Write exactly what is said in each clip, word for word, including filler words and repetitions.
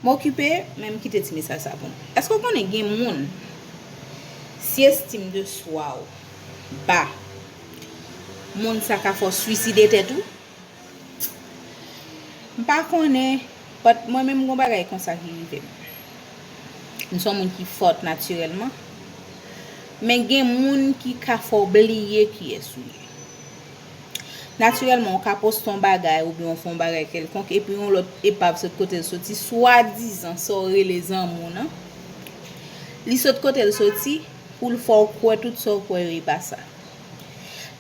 M okipe, men m kite ti mesaj sa pou nou. Èske w konnen gen moun, si estim de swa w ba, moun sa ka fè w swiside tèt ou? M pa konnen, but mwen menm gon bagay konsa ki rive m. M se yon moun ki fòt natirèlman. Men gen moun ki ka fè w bliye kiyès ou ye. Natirèlman, w ka poste yon bagay oubyen w fè yon bagay kèlkonk, epi yon lòt epav sot kote l soti, swadizan sa w rele zanmi w nan, li sot kote l soti pou l fè w kwè tout sa w kwè yo e pa sa.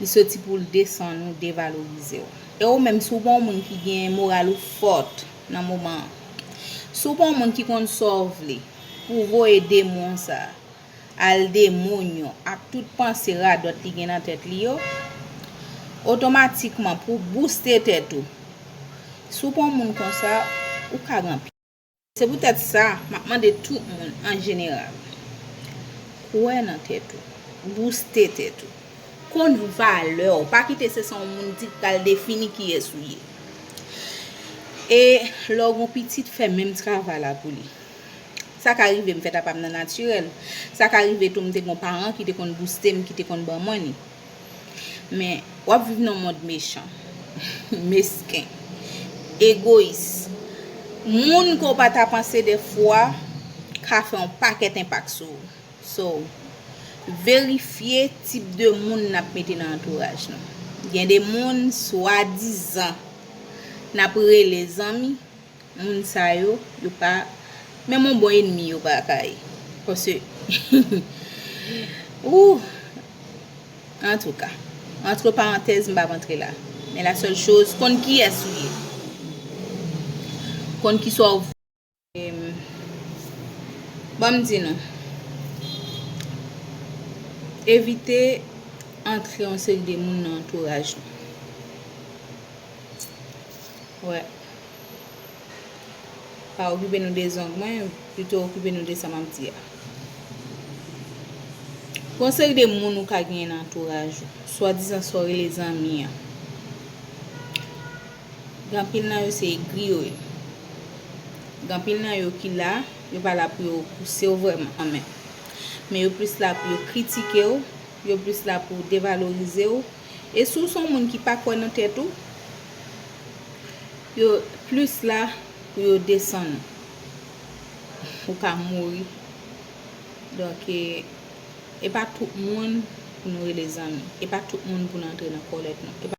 Li soti pou l desann ou, devalorize w. E ou menm, si w pa yon moun ki gen moral ou fòt nan moman an, si w pa yon moun ki konn sa w vle, pou voye demon sa a, al demonyon ak tout panse radòt li gen nan tèt li yo, otomatikman pou bouste tèt ou, si w pa yon moun konsa, ou ka gen anpil. Se poutèt sa, m ap mande tout moun an jeneral, kwè nan tèt ou, bouste tèt ou, konn valè w, pa kite se sa yon moun di k pral defini kiyès ou ye. E lè w gen yon pitit, fè menm travay la pou li. Sa ka rive m fèt apa m nan natirèl. Sa ka rive tou m te gen yon paran ki te konn bouste m, ki te konn ban mwen li. Men, w ap viv nan yon mond mechan, mesken, egoyis. Moun ke w pa ta panse dèfwa ka fè yon pakèt enpak sou ou. So, verifye tip de moun n ap mete nan antouraj nou. Gen de moun, swadizan, n ap rele zanmi, moun sa yo, yo pa, menm yon bon ènmi yo pa ka ye. Paske, ou, antouka, antre parantèz, m p ap antre la. Men la sèl choz, konn kiyès ou ye. Konn kisa w vle. Em, ban m di nou, evite antre yon seri de moun nan antouraj nou. Wè. Pa okipe nou de zong mwen, pito okipe nou de sa m ap di a. Gon seri de moun ou ka genyen nan antouraj ou, swadizan sa w rele zanmi an. Gen anpil nan yo se egri yo ye. Gen anpil nan yo ki la, yo pa la pou yo pouse w vrèman anmè. Men yo plis la pou yo kritike w, yo plis la pou devalorize w. E si w se yon moun ki pa kwè nan tèt ou, yo plis la pou yo desann ou. Ou ka mouri. Donk, e, e pa tout moun pou nou rele zanmi. E pa tout moun pou nou antre nan kòlèt nou. E pa